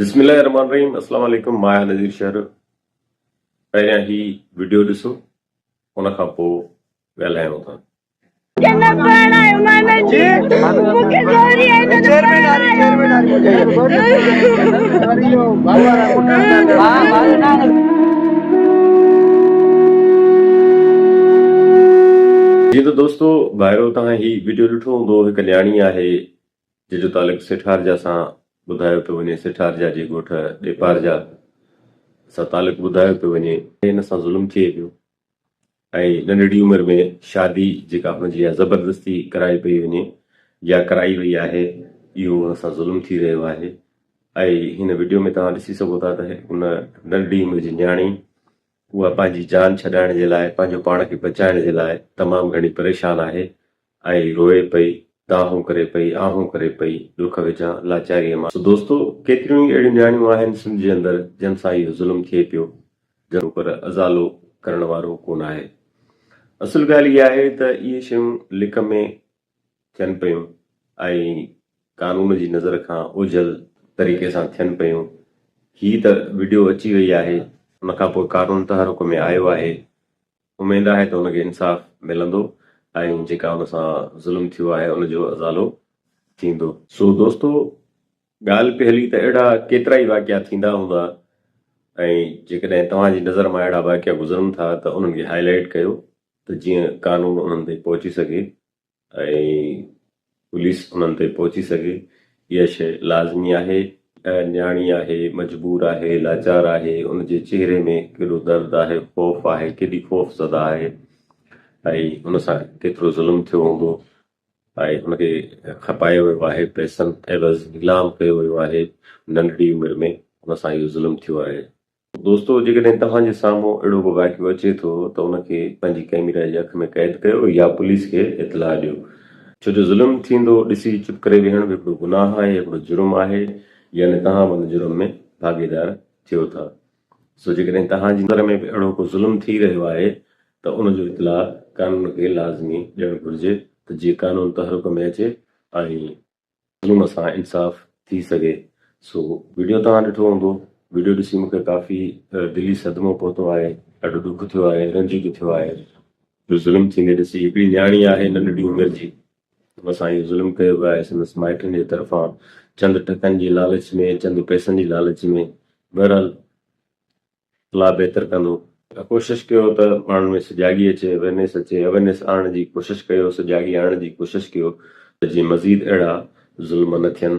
بسم الله الرحمن الرحيم اسلام عليڪم مان آهيان نذير شهر پهريان هي وڊيو ڏسو ان کان پوء ڳالهايون ٿا. جي ته دوستو ڀائرو توهان هي وڊيو ڏٺو هوندو هڪ نياڻي آهي جنهن جو تعلق سيٺارجا سان ٻڌايو پيو وڃي، سيٺارجا جي ڳوٺ ڏيپارجا سان تعلق ٻڌايو پيو وڃي. هن سان ظلم ٿئي پيو ۽ ننڍڙي عمر ۾ شادي جيڪا هن جي زبردستي ڪرائي پئي وڃي يا ڪرائي وئي آهي اهو هن سان ظلم ٿي رهيو آهي ۽ هن وڊيو ۾ توهان ڏسي سگهو ٿا ته ان ننڍڙي عمر جي نياڻي اها پنهنجي جان ڇڏائڻ جي لاء پنهنجو پاڻ کي بچائڻ جي لاء تمام گهڻي پريشان آهي ۽ روئي پئي، دانهون ڪري پئي، آهون ڪري پئي، ڏک وچان، لاچاريء مان. سو دوستو! ڪيتريون ئي اهڙيون نياڻيون آهن سنڌ جي اندر جن سان اهو ظلم ٿئي پيو، جن پر ازالو ڪرڻ وارو ڪونه آهي. اصل ڳالهه اها آهي ته اهي شيون لڪ ۾ ٿين پيون ۽ قانون جي نظر کان اوجهل طريقي سان ٿين پيون. هي ته وڊيو اچي وئي آهي، ان کان پوء قانون تحرڪ ۾ آيو آهي، اميد آهي ته ان کي انصاف ملندو ۽ جيڪا ان سان ظلم ٿيو آهي ان جو ازالو ٿيندو. سو دوستو ڳالهه پئي هلي ته اهڙا ڪيترائي واقعا ٿيندا هوندا ۽ جيڪڏهن توهان جي نظر مان اهڙا واقعا گذرن ٿا ته انهن کي هائي لائيٽ ڪيو ته جيئن قانون انهن تائين پهچي سگهي ۽ پوليس انهن تائين پهچي سگهي اها شيء لازمي آهي. نياڻي آهي، مجبور آهي، لاچار آهي، ان جي چهري ۾ ڪيڏو درد آهي، خوف آهي، ڪيڏي خوف زده آهي ۽ ان سان ڪيترو ظلم ٿيو هوندو ۽ ان کي کپايو ويو آهي، پئسن عيوض نيلام ڪيو ويو آهي، ننڍڙي عمر ۾ ان سان اهو ظلم ٿيو آهي. دوستو جيڪڏهن توهان جي سامهون اهڙو ڪو واقعو اچي ٿو ته ان کي پنهنجي ڪئميرا جي اک ۾ قيد ڪيو يا پوليس کي اطلاع ڏيو ڇو جو ظلم ٿيندو ڏسي چپ ڪري ويهڻ به هڪڙو گناهه آهي هڪڙو جرم آهي يعني توهان به ان جرم ۾ ڀاڳيدار ٿيو ٿا سو جيڪڏهن توهان جي نظر ۾ به اهڙو ڪو ظلم ٿي رهيو آهي ته ان جو اطلاع قانون کي لازمي ڏيڻ گهرجي ته جيئن قانون تحرڪ ۾ اچي ۽ ظلم سان انصاف ٿي سگهي سو وڊيو توهان ڏٺو هوندو وڊيو ڏسي مونکي ڪافي دلي صدمو پهتو آهي ڏاڍو ڏک ٿيو آهي رنج به ٿيو آهي جو ظلم ٿيندي ڏسي هڪڙي نياڻي آهي ننڍڙي عمر جي ان سان اهو ظلم ڪيو ويو آهي سندس مائٽن جي طرفان چند ٽڪن جي لالچ ۾ چند پئسن جي لالچ ۾ بهرحال الله بهتر ڪندو. ڪوشش ڪيو ته ماڻهن ۾ سجاڳي اچي، اويرنيس اچي، اويرنيس آڻڻ جي ڪوشش ڪيو، سجاڳي آڻڻ جي ڪوشش ڪيو ته جيئن مزيد اهڙا ظلم نه ٿين.